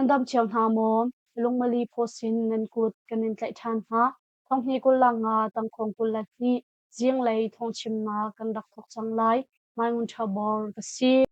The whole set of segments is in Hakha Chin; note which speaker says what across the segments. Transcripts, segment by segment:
Speaker 1: Nan dam cio hna maw? Lungmali phaw sin nan kut kan in tlaih ṭhan hna. Thonghni 25 tangkhawng 22 zinglei thawngchimnak kan rak thawk cang lai. Mai Ngun Ṭha Bor ka si.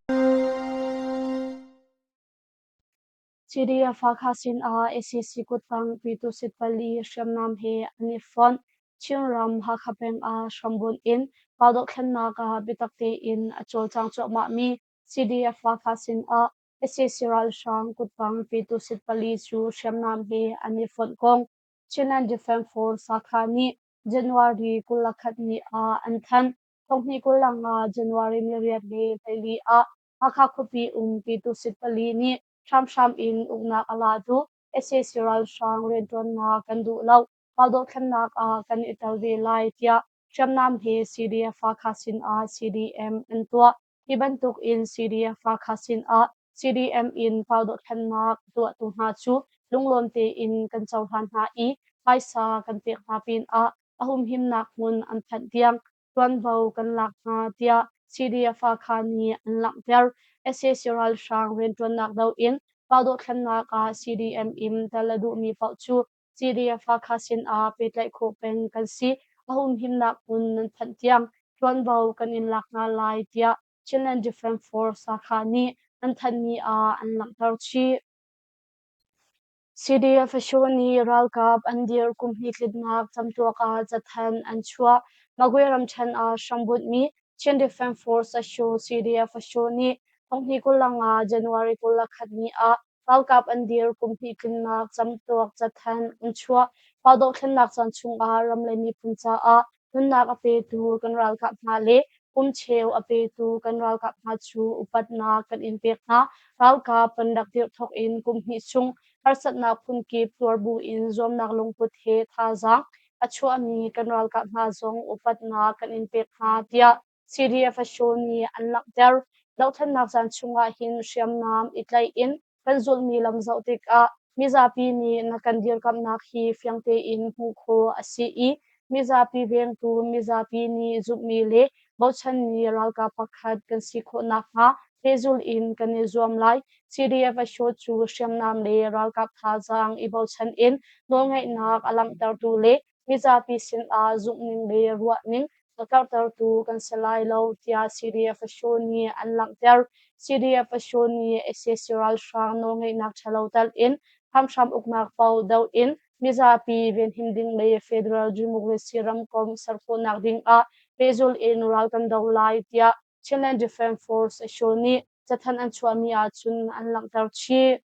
Speaker 1: CDF Hakha sinah sac kuttang Pyitusit pali hriamnam he an i fonh. Chinram Hakha peng ah hrambunh in pa dohthlennak ah biatak tein a cawlcang cuahmahmi CDF Hakha sinah sac ralhrang kuttang Pyitusit pali cu hriamnam he an i fonh kong Chinland Defence Force Hakha nih January 21 ni ah an thanh. Thonghnih 25 January ni riat le 14 ah Hakha khuapi um Pyitusit pali nih hramhram in uknak a latu sac ralhrang rianṭuannak kan duh lo, ral dohthlennak ah kan i tel ve lai tiah hriamnam he CDF Hakha sinah CDM an tuah. Hi bantuk in CDF Hakha sinah CDM in ral dohthlennak a tuahtu hna cu lunglawm tein kan cohlan hna i phaisa kan pek hna pinah a humhimnak hmun an phanh tiang ṭuanvo kan lak hna tiah CDF Hakha nih an langhter. Sac ralhrang rianṭuannak do in pa dohthlennak ah CDM in tel a duhmi paoh cu CDF Hakha sinah pehtlaih khawh peng kan si. A humhimnak hmun nan phanh tiang ṭuanvo kan in lak hna lai tiah Chinland Defence Force Hakha nih an thanhmi ah an langhter chih. CDF Asho nih ralkap an dir kum hnih tlitnak camtuak ah cathanh an chuah. Magwe ramṭhen ah hrambunhmi Chin Defence Force Asho CDF Asho nih thonghnih 25 January 21 ni ah ralkap an dir kum hnih tlinnak camtuak cathanh an chuah. Pa dohthlennak caan chungah ram le miphun caah nunnak a petu kan ralkap hna le pumcheu a petu kan ralkap hna cu upatnak kan in pek hna. Ralkap kan rak dirh thawk in kum hnih chung harsatnak phunkip tuar buin zuamnak lungput he thazaang a chuahmi kan ralkap hna zong upatnak kan in pek hna tiah CDF Asho nih an langhter. Dohthlennak caan chungah hin hriamnam i tlaih in kan zulhmi lam zoh tikah mizapi nih na kan dirkamhnak hi fiang tein hmuh khawh a si i mizapi vengtu mizapi nih zumhmi le bochanmi ralkap pakhat kan si khawh nakhnga pehzulh in kan i zuam lai. CDF Asho cu hriamnam le ralkap thazaang i bochan in nawlngeihnak a langhtertu le mizapi sinah zumhning le ruahning a karhtertu kan si lai lo tiah CDF Asho nih an langhter. CDF Asho nih sac ralhrang nawlngeihnak ṭhalo tal in hramhram uknak paoh doh in mizapi venhim ding le federal democracy ramkomh ser khawhnak ding ah pehzulh in ral kan do lai tiah Chinland Defence Force Asho nih cathanh an chuahmi ahcun an langhter chih.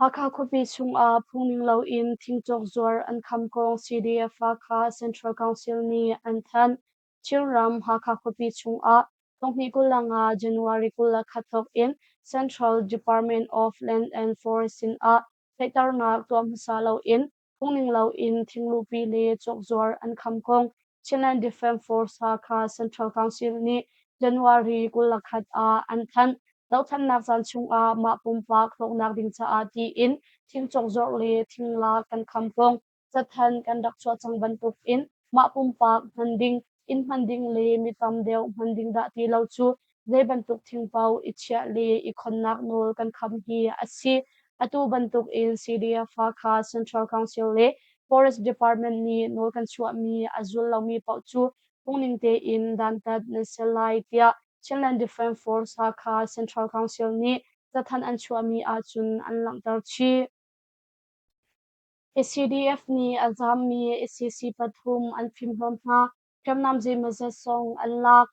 Speaker 1: Hakha khuapi chungah phungning loin thingcawk zuar an kham kong CDF Hakha Central Council nih an thanh. Chinram Hakha khuapi chungah thonghnih 25 January 21 thawk in Central Department of Land and Forest sinah theihternak tuah hmasa loin phungning loin thingluhpi le cawkzuar an kham kong Chinland Defence Force Hakha Central Council nih January 21 ah an thanh. Dohthlennak caan chungah mah pumpak hlawknak ding caah tiin thing cawkzuarh le thinglak kan kham kong cathanh kan rak chuah cang bantuk in mah pumpak hman ding, inn hman ding le mi tam deuh hman ding dah ti lo cu zei bantuk thing paoh i chiah le i khonnak nawl kan kham hi a si. Atu bantuk in CDF Hakha Central Council le Forest Department nih nawl kan chuahmi a zul lomi paoh cu phungning tein dantat nan si lai tiah Chinland Defence Force Hakha Central Council nih cathanh an chuahmi ahcun an langhter chih. CDF nih a zaammi sac pathum an fimhlawm hna. Hriamnam zeimawzat zong an lak.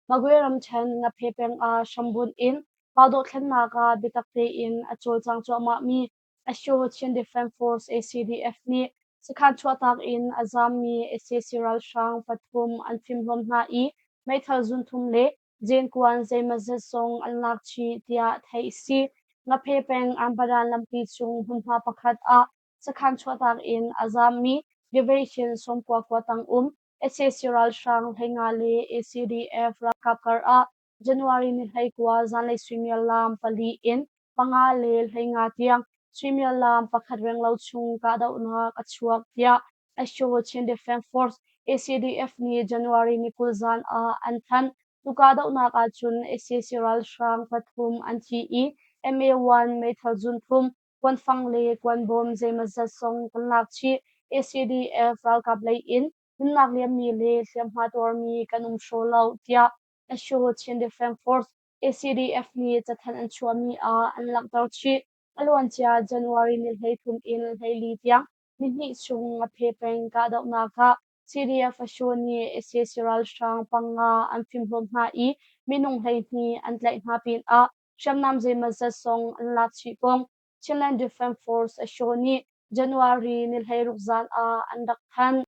Speaker 1: Magwe ramṭhen Ngaphe peng ah hrambunh in pa dohthlennak ah biatak tein a cawlcang cuahmahmi Asho Chin Defence Force ACDF nih sakhan chuahtak in a zaammi sac ralhrang pathum an fimhlawm hna i meithal zunthum le zenkuan zeimawzat zong an lak chih tiah theih a si. Ngaphe peng Anpadan lampi cung hmunhma pakhat ah sakhan chuahtak in a zaammi Division 99 tang um sac ralhrang 15 le ACDF ralkap kar ah January ni 19 zanlei suimilam pali in panga le 15 tiang suimilam pakhat renglo chung kahdohnak a chuak tiah Asho Chin Defence Force ACDF nih January ni 20 zan ah an thanh. Cu kahdohnak ahcun sac ralhrang pathum an thi i MA1 meithal zunthum, kuanfang le kuanbawm zeimawzat zong kan lak chih. ACDF ralkap lei in nunnak liammi le hliamhma tuarmi kan um hraw lo, tiah Asho Chin Defense Force ACDF nih cathanh an chuahmi ah an langhter chih. A luancia January ni 13 in 14 tiang nihnih chung Ngaphe peng kahdohnak ah CDF Asho nih sac ralhrang panga an fimhlawm hna i minung 12 an tlaih hna pinah hriamnam zeimawzat zong an lak chih kong Chinland Defense Force Asho nih January ni 16 zan ah an rak thanh.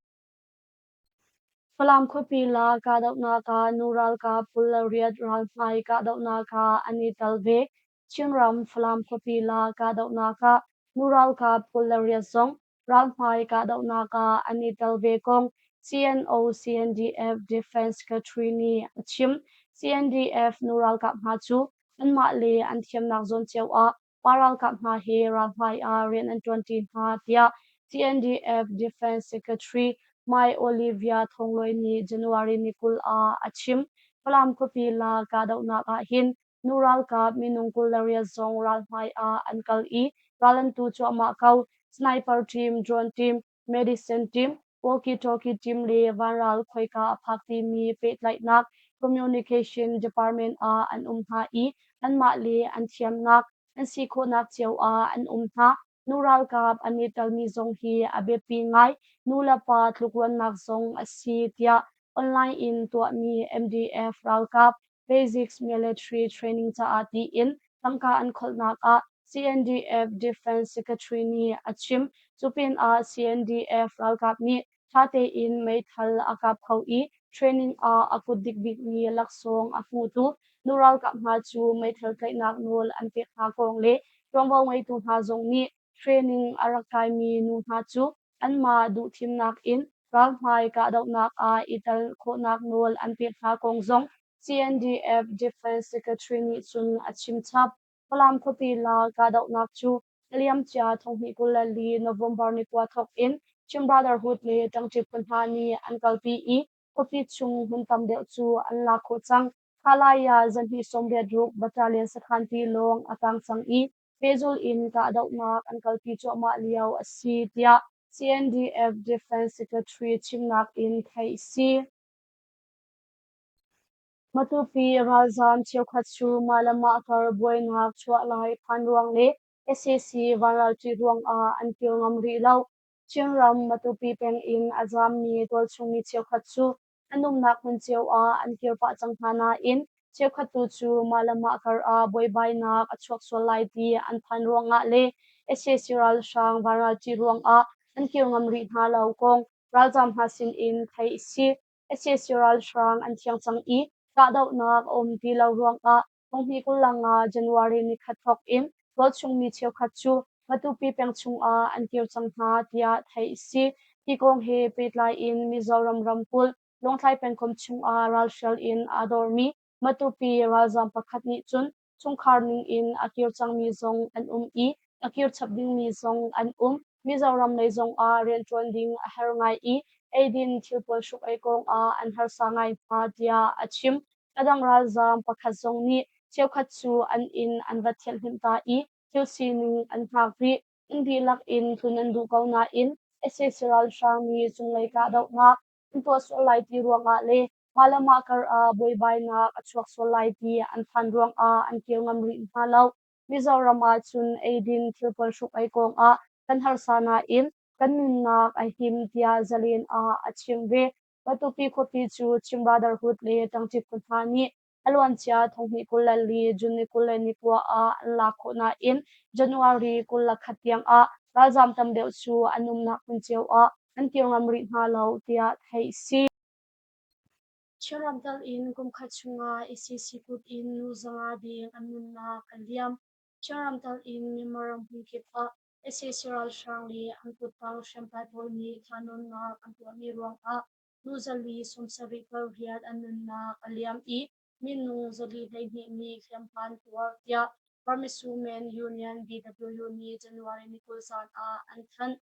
Speaker 1: Falam khuapi la kahdohnak ah nu ralkap 28 ralhmai kahdohnak ah an i tel ve. Chinram Falam khuapi la kahdohnak ah nu ralkap 28 zong ralhmai kahdohnak ah an i tel ve kong CNO CNDF Defense Secretary nih a chim. CNDF nu ralkap hna cu anmah le an thiamnak zawn cio ah pa ralkap hna he ralhmai ah rian an ṭuanṭi hna tiah CNDF Defense Secretary Mai Olivia Thonglawi nih January ni 20 ah a chim. Falam khuapi la kahdohnak ah hin nu ralkap minung 28 zong ralhmai ah an kal i ral an tu cuahmah ko. Sniper team, drone team, medicine team, walkie-talkie team le vanral khoika a phak timi pehtlaihnak communication department ah an um hna i anmah le an thiamnak, an si khawhnak cio ah an um hna. Nu ralkap an i telmi zong hi a biapi ngai. Nu le pa tlukruannak zong a si tiah online in tuahmi MDF ralkap Basics Military Training caah tiin tangka an kholhnak ah CNDF Defense Secretary nih a chim. Cu pinah CNDF ralkap nih ṭha tein meithal a kap kho i training ah a kut dik bikmi laksawng a hmutu nu ralkap hna cu meithal tlaihnak nawl an pek hna kong le ṭuanvo ngeitu hna zong nih training a rak kaimi nu hna cu anmah duhthimnak in ralhmai kahdohnak ah i tel khawhnak nawl an pek hna kong zong CNDF Defense Secretary nih cun a chim chap. Falam khuapi la kahdohnak cu a liamcia 2024 November ni 9 thawk in Chin Brotherhood le ṭangṭi phun hna nih an kalpi i khuapi chung hmun tam deuh cu an lak khawh cang. Khalai ah zahnih 86 battalion sakhan tilawng a tang cang i pehzulh in kahdohnak an kalpi cuahmah lio a si tiah CNDF Defense Secretary chimnak in theih a si. Matupi ralzaam cheukhat cu mah le mah kar buainak chuah lai phan ruang le sac vanralṭi ruangah an kir ngam rih lo. Chinram Matupi peng in a zaammi tualchung mi cheukhat cu an umnak hmun cio ah an kir pah cang hna nain cheukhat tu cu mah le mah kar ah buaibainak a chuak sual lai ti an phan ruangah le sac ralhrang vanralṭi ruangah an kir ngam rih hna lo kong ralzaam hna sin in theih a si. Sac ralhrang an thiang cang i kahdohnak a um ti lo ruangah 2025 January nikhat thawk in tualchung mi cheukhat cu Matupi peng chungah an kir cang hna tiah theih a si. Hi kong he pehtlai in Mizoram ramkulh Lawngtlai pengkomh chungah ralhrial in aa dormi Matupi ralzaam pakhat nih cun chungkhar ning in a kir cangmi zong an um i a kir chap dingmi zong an um. Mizoram lei zongah rianṭuan ding a har ngai i eidin thilpuan hruk-ei kongah an harsa ngai hna tiah a chim. A dang ralzaam pakhat zong nih cheukhat cu an inn an va thianhhlimh ta i thil sining an hngak rih. An dihlak in tlun an duh ko nain sac ralhrang nih cunglei kahdohnak an tuah sual lai ti ruangah le mah le mah kar ah buaibainak a chuak sual lai ti an phan ruangah an kir ngam rih hna lo. Mizoram ah cun eidin thilpuan hruk-ei kongah kan harsa nain kan nunnak a him tiah Zalen ah a chim ve. Matupi khuapi cu Chin Brotherhood le ṭangṭi phu hna nih a luancia 2024 June ni 29 ah an lak khawh nain January 21 tiangah ralzaam tam deuh cu an umnak hmun cio ah an kir ngam rih hna lo tiah theih a si. Chinram tal in kum khat chungah ICC kut in nu 500 deng an nunnak a liam. Chinram tal in Myanmar ram hmunkip ah sac ralhrang le an kuttang hriamtlai pawl nih thahnawnnak an tuahmi ruangah nu 478 an nunnak a liam i minung 412 nih hliamhma an tuar tiah Burmese Women Union BWU nih January ni 20 zan ah an thanh.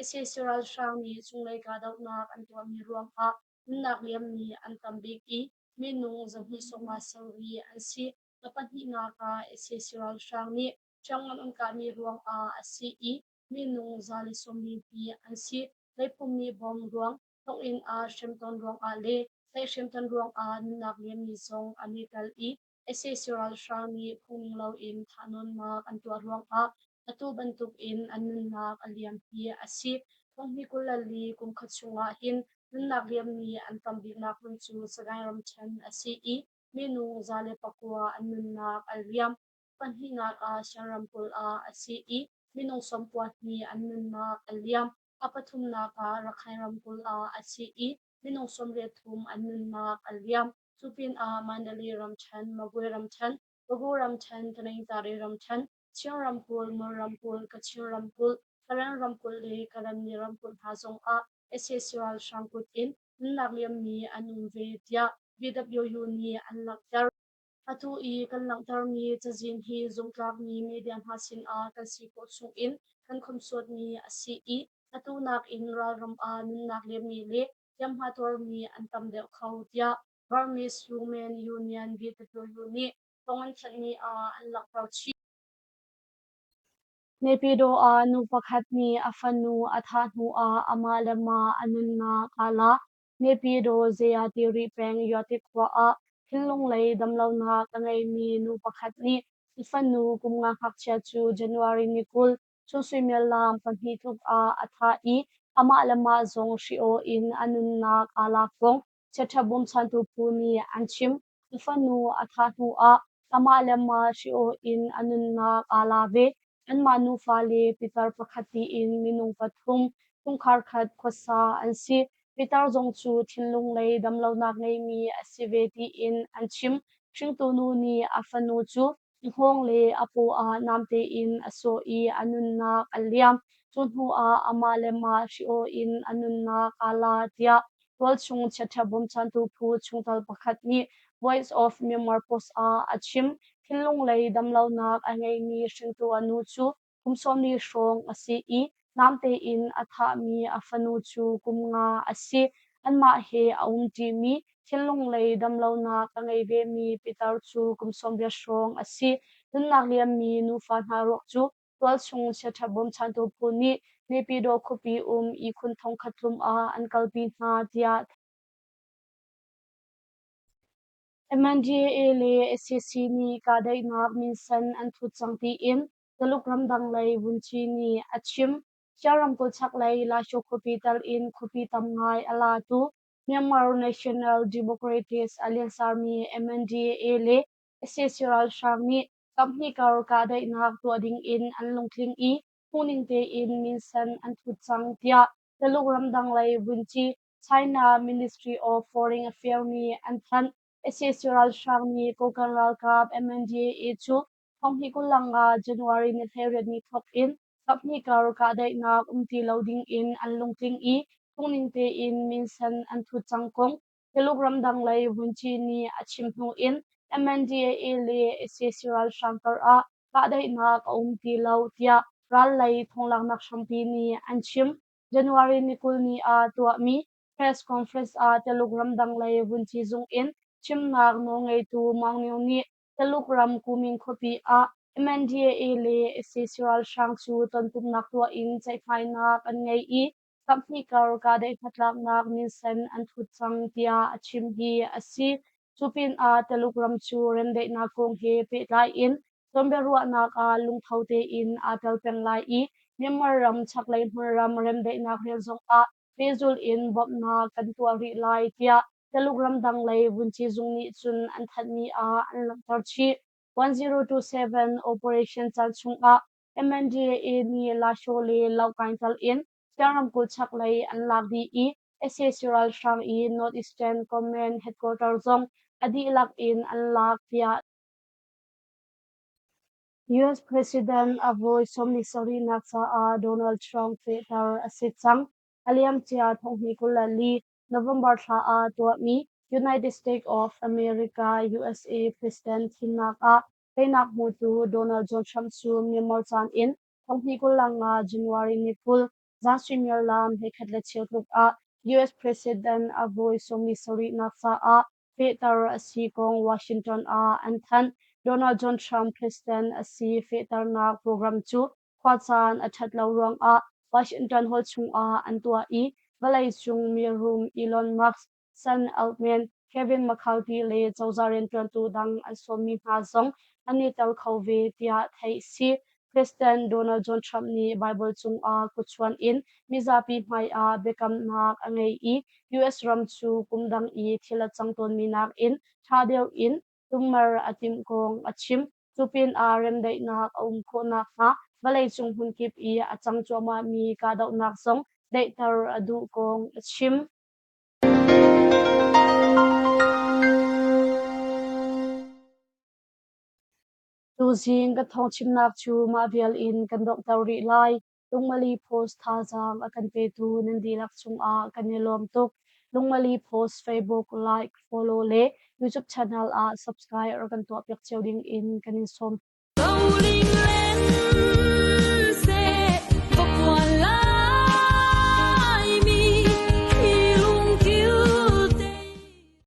Speaker 1: Sac ralhrang nih cunglei kahdohnak an tuahmi ruangah nunnak liammi an tam bik i minung 257 an si. A pahnihnak ah sac ralhrang nih. hriamngan an kahmi ruangah a si i minung 142 an si. Leipummi bom ruang, thonginn ah hremtawn ruangah le tlaihhremtawn ruangah nunnak liammi zong an i tel i sac ralhrang nih phungning loin thahnawnnak an tuah ruangah atu bantukin an nunnak a liam hi a si. Thonghnih 24 kum khat chungah hin nunnak liammi an tam biknak hmun cu Sagaing ramṭhen a si i minung 109 an nunnak a liam. Pahnihnak ah Shan ramkulh ah a si i minung 92 an nunnak a liam. A pathumnak ah Rakhine ramkulh ah a si i minung 83 an nunnak a liam. Cu pinah Mandalay ramṭhen, Magwe ramṭhen, Bago ramṭhen, Taningtari ramṭhen, Chin ramkulh, Mon ramkulh, Kachin ramkulh, Karen ramkulh le Karenni ramkulh hna zongah sac ralhrang kut in nunnak liammi an um ve tiah BWU nih an langhter. Atu i kan langhtermi cazin hi zumhtlakmi media hna sinah kan si khawh chungin kan khomsuatmi a si i atu nakin ralram ah nunnak liammi le hliamhma tuarmi an tam deuh kho tiah Burmese Women Union BWU nih thawng an thanhmi ah an langhter chih. Naypyidaw ah nu pakhat nih a fanu a thah hnuah amah le mah a nunnak aa lak. Naypyidaw Zayatiri peng Yatit khua ah thinlung lei damlonak a ngeimi nu pakhat nih a fanu kum nga ngakchia cu January ni 20, chun suimilam 2 tluk ah a thah i amah le mah zong hri-aw in a nunnak aa lak kong chiaṭha bawmchantu phu nih an chim. A fanu a thah hnuah amah le mah hri-aw in a nunnak aa la ve. Anmah nufa le pitar pakhat tiin minung pathum chungkhar khat khuasa an si. Pitar zong cu thinlung lei damlonak ngeimi a si ve tiin an chim. Hringtu nu nih a fanu cu a hngawng le a paw ah namte in a sawh i a nunnak a liam. Cu hnuah amah le mah hri-aw in a nunnak aa la tiah tualchung chiaṭha bawmchantu phu chungtel pakhat nih Voice of Myanmar Post ah a chim. Thinlung lei damlonak a ngeimi hringtu a nu cu kum 40 hrawng a si i namte in a thahmi a fanu cu kum 5 a si. Anmah he a umṭimi thinlung lei damlonak a ngei vemi pitar cu kum 80 hrawng a si. Nunnak liammi nufa hna ruak cu tualchung chiaṭha bawmchantu phu nih Naypyidaw khuapi um ihkhun 1000 tlum ah an kalpi hna tiah MNDAA le sac nih kahdaihnak minsen an thut cang tiin Taluk ramdang lei vunci nih a chim. Shia ramkulh chaklei Lasho khuapi tal in khuapi tam ngai a latu Myanmar National Democratic Alliance Army MNDAA le sac ralhrang nih kaphnih kar kahdaihnak tuah ding in an lungtling i phungning tein minsen an thut cang tiah Taluk ramdang lei vunci China Ministry of Foreign Affairs nih an thanh. Sac ralhrang nih Kokang ralkap MNDAA cu 2025 January ni 18 ni thawk in kaphnih kar kahdaihnak um ti lo ding in an lungtling i phungning tein minsen an thut cang kong Tuluk ramdang lei vunci nih a chim hnu in MNDAA le sac ralhrang kar ah kahdaihnak a um ti lo tiah ral lei thonglaknak hrampi nih an chim. January ni 20 ni ah tuahmi press conference ah Taluk ramdang lei vunci zung in chimnak nawlngeitu Maung Nyo nih Taluk ram Kuming khuapi ah MNDAA le sac ralhrang cu tonpumhnak tuah in ceihmainak an ngei i kaphnih kar kahdaih hnatlaknak minsen an thut cang tiah a chim hi a si. Cu pinah Taluk ram cu remdaihnak kong he pehtlai in Tonbiaruahnak ah lungtho tein aa tel peng lai i Myanmar ram chaklei hmunram remdaihnak rian zongah pehzulh in bawmhnak kan tuah rih lai tiah Taluk ramdang lei vunci zung nih cun an thanhmi ah an langhter chih. 1027 operation caan chungah MNDAA nih Lasho le Laukkaing tal in Siang ramkulh chaklei an lak dih i sac ralhrang i North Eastern Command headquarter zong a dihlak in an lak tiah US President a voi 77nak caah Donald Trump fehter a si cang. A liamcia 2024 November thla ah tuahmi United States of America USA President thimnak ah teinak hmutu Donald John Trump cu Myanmar caan in 2025 January ni 20 zan suimilam 11:15 tluk ah US President a voi 77nak caah fehter a si kong Washington ah an thanh. Donald John Trump president a si fehternak program cu khuacaan a ṭhat lo ruangah Washington Hall chungah an tuah i vawleicung mirum Elon Musk, Sam Altman, Kevin McCarthy le cozah rianṭuantu dang an sawmmi hna zong an i tel kho ve tiah theih a si. President Donald John Trump nih Baibal cungah kutchuan in mizapi hmaiah biakamnak a ngei i US ram cu kum dang i thil a cang tawnmi nakin ṭha deuh in tummer a timh kong a chim. Cu pinah remdaihnak a um khawh nakhnga vawleicung hmunkip i a cang cuahmahmi kahdohnak zong daihter a duh kong a chim. Tuzing kan thawngchimnak cu mah vial in kan donghter rih lai. Lungmali Post thazaang a kan petu nan dihlak cungah kan i lawm tuk. Lungmali Post Facebook like, follow le YouTube channel ah subscribe rak kan tuahpiak cio ding in kan in sawm.
Speaker 2: Bowling len.